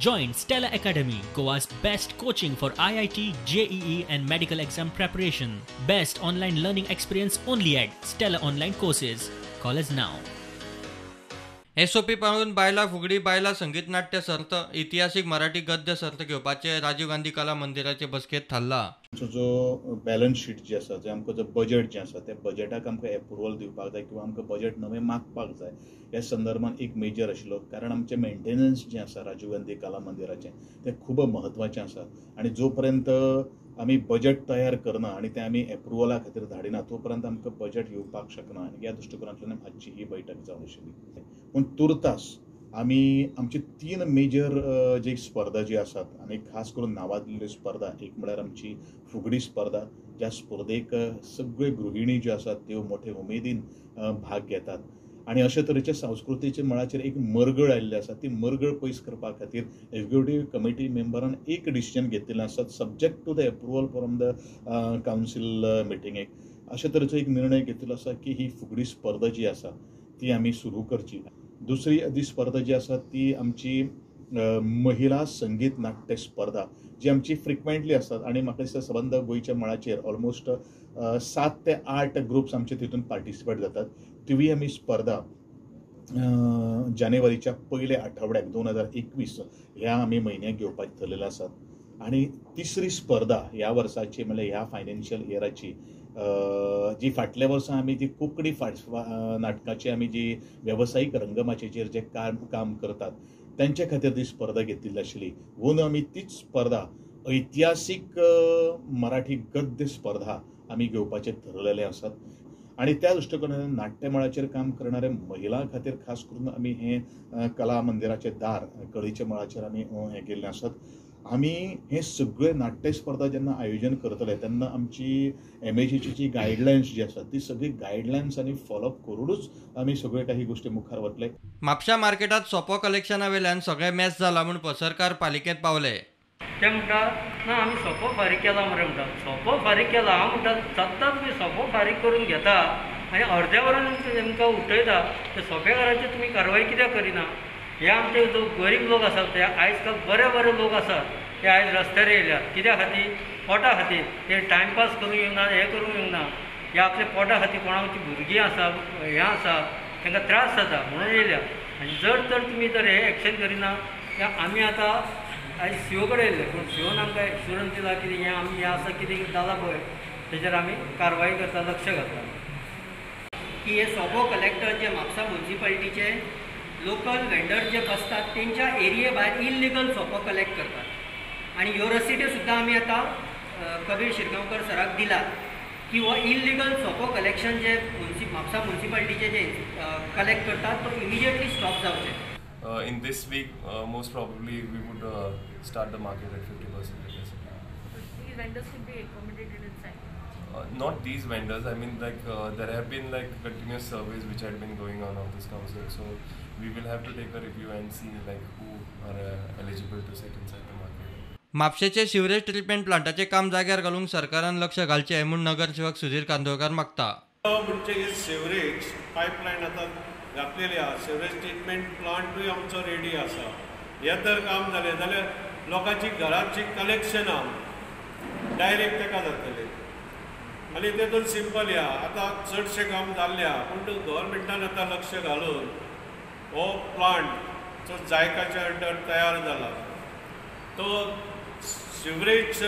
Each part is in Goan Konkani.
Join Stella Academy, Goa's best coaching for IIT, JEE and medical exam preparation. Best online learning experience only at Stella Online Courses. Call us now. SOP पाळून बायलां फुगडी, बायलां संगीत नाट्य सर्त, इतिहासीक मराठी गद्य सर्त घेवपाचे राजीव गांधी कला मंदिराचे बसकेंत थारला. आमचो जो बॅलन्स शीट जी आसा, जे आमकां जो बजेट जें आसा त्या बजेटाक आमकां एप्रुवल दिवपाक जाय किंवा आमकां बजेट नवें मागपाक जाय ह्या संदर्भात एक मेजर आशिल्लो, कारण आमचें मेंटेनन्स जें आसा राजीव गांधी कला मंदिराचें तें खूब म्हत्वाचें आसा आनी जो पर्यंत आमी बजेट तयार करना आनी तें आमी एप्रुवला खातीर धाडिना तो पर्यंत आमकां बजेट येवपाक शकना आनी ह्या दृश्टिकोनांतल्यान आजची ही बैठक जावन आशिल्ली. पूण तुर्तास आमी आमची तीन मेजर जी स्पर्धा जी आसात आनी खास करून नांवाजलेल्यो स्पर्धा, एक म्हळ्यार आमची फुगडी स्पर्धा, ज्या स्पर्धेक सगळ्यो गृहिणी ज्यो आसात त्यो मोठे उमेदीन भाग घेतात आनी अशे तरेचे संस्कृतीच्या मळाचेर एक मरगळ आयिल्ली आसा, ती मरगळ पयस करपा खातीर एक्झिक्युटीव कमिटी मेंबरान एक डिसिजन घेतिल्लें आसा, subject to the approval from the council मिटिंगेक अशे तरेचो एक निर्णय घेतिल्लो आसा की ही फुगडी स्पर्धा जी आसा ती आमी सुरू करची. दुसरी जी स्पर्धा जी आसा ती आमची महिला संगीत नाट्य स्पर्धा जी आमची फ्रिक्वेंटली आसतात आनी म्हाका दिसता सबंद गोंयच्या मळाचेर ऑलमोस्ट 7 ते 8 ग्रुप्स आमचे तितून पार्टिसिपेट जातात. तिवूय आमी स्पर्धा जानेवारीच्या पयल्या आठवड्याक 2021 ह्या आमी म्हयन्याक घेवपाक थरलेले आसात. आनी तिसरी स्पर्धा ह्या वर्साची म्हणल्यार ह्या फायनान्शियल इयराची जी फाटल्या वर्सा आमी जी कोंकणी नाटकाची आमी जी वेवसायीक रंगमाचयेचेर जे काम करतात त्यांच्या खातीर ती स्पर्धा घेतिल्ली आशिल्ली. अंदू आमी तीच स्पर्धा ऐतिहासीक मराठी गद्य स्पर्धा आमी घेवपाचें थरलेलें आसात आनी त्या दृश्टिकोनान नाट्य मळाचेर काम करणाऱ्या महिलां खातीर खास करून आमी हें कला मंदिराचें दार कळीच्या मळाचेर आमी हें केल्लें आसात. आमी हे सगळे नाट्य स्पर्धा जेन्ना आयोजन करतले तेन्ना आमची एमएजीची जी गायडलायन्स जी आसा ती सगळी गायडलायन्स आनी फॉलोअप करूनच आमी सगळे काही गोष्टी मुखार वतले. म्हापशा मार्केटात सोपो कलेक्शना वेल्यान सगळे मॅच जाला म्हूण पसरकार पालिकेंत पावले. ते म्हणटा ना आमी सोपो फारीक केला मरे, म्हणटा सोपो फारीक केला. हांव म्हणटा सत्ता तुमी सोपो फारीक करून घेता आनी अर्द्या वरान तेमकां उठयता, ते सोपेकाराचेर तुमी कारवाय कित्याक करिना? हे आमचे जो गरीब लोक आसात ते आयज काल बरे बरे लोक आसात ते आयज रस्त्यार येयल्यात कित्या खातीर? पोटा खातीर. ते टायमपास करूंक येवना, हें करूंक येवना, हे आपल्या पोटा खातीर कोणाची भुरगीं आसा हें आसा तांकां त्रास जाता म्हणून येयल्या. आनी जर तर तुमी जर हें एक्शन करिना आमी आतां आयज सीओ कडेन येयल्ले, पूण सीओन आमकां एश्युरन्स दिला की हें आमी हें आसा कितें जालां पळय तेजेर आमी कारवाय करता, लक्ष घालता. की हे सोबो कलेक्टर जे म्हापसा म्युनिसिपालिटीचे लोकल वेंडर जे बसतात तेंच्या एरिये भायर इल्लिगल सोपो कलेक्ट करतात आनी ह्यो रसिट्यो सुद्दां आमी आतां कबीर शिरगांवकर सराक दिलात की हो इल्लिगल सोपो कलेक्शन जे म्हापसा म्युनिसिपालिटीचे जे कलेक्ट करतात तो इमिडिएटली स्टॉप जावचें. In this week, most probably we would start the market at 50% capacity. These vendors could be accommodated inside? Not these vendors. I mean, like there have been like continuous surveys which had been going on of this council. So we will have to take a review and see like who are eligible to sit inside the market. म्हापशेचे sewerage treatment प्लांटाचे काम जाग्यार घालूंक सरकारान लक्ष घालचें म्हूण नगरसेवक सुधीर कांदोळकार मागता. म्हणजे सिवरेज पायपलायन आतां घातलेली आसा, सिवरेज ट्रिटमेंट प्लांटूय आमचो रेडी आसा. हें तर काम जालें जाल्यार लोकांची घराची कलेक्शनां डायरेक्ट ताका जातलें आनी तेतून सिंपल ह्या आतां चडशें काम जाल्लें आसा. पूण गव्हर्मेंटान आतां लक्ष घालून हो प्लांट जो जायकाच्या अंडर तयार जाला तो सिवरेज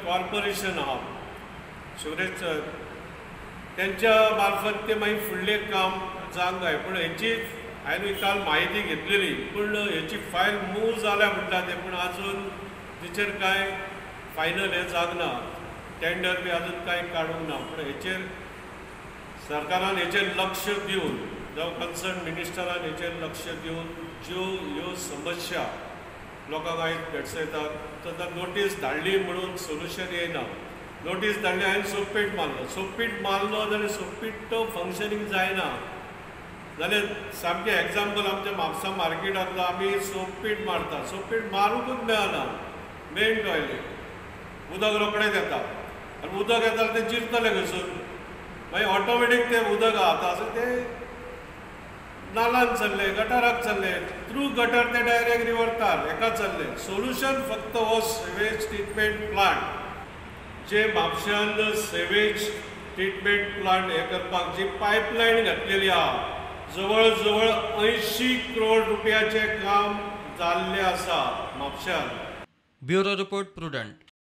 कॉर्पोरेशन आहा, सिवरेज तेंच्या मार्फत ते मागीर फुडलें काम जावंक जाय. पूण हेची हांवें काल म्हायती घेतलेली, पूण हेची फायल मूव जाल्या म्हणटा ते, पूण आजून तिचेर कांय फायनल हें जावंक ना, टेंडर बी आजून कांय काडूंक ना. पूण हेचेर सरकारान हेचेर लक्ष दिवन जावं कन्सर्न मिनिस्टरान हेचेर लक्ष दिवन ज्यो ह्यो समस्या लोकांक आयज भेडसयतात तर नोटीस धाडली म्हणून सोल्युशन येयना. नोटीस धाडली, हांवें सोपपीट मारलो, सोपपीट मारलो जाल्यार सोपपीट तो फंक्शनींग जायना. जाल्यार सामकें एग्जाम्पल आमच्या म्हापसा मार्केटांतलो आमी सोपपीट मारता, सोपपीट मारूंकूच मेळना. मेन टॉयलेट उदक रोखडेंच येता आनी उदक येता जाल्यार तें जिरतलें खंयसून, मागीर ऑटोमॅटीक तें उदक आतां आसा तें नालान चल्ले, गटराक चल्ले, थ्रू गटर ते डायरेक्ट रिवर तार हेका चल्ले. सोल्युशन फक्त हो सिवेज ट्रिटमेंट प्लांट, जे म्हापश्यान सिवेज ट्रिटमेंट प्लांट हे करपाक जी पायपलायन घातलेली आहा, जवळ जवळ 80 करोड रुपयाचें काम जाल्लें आसा म्हापश्यान. Bureau report, Prudent.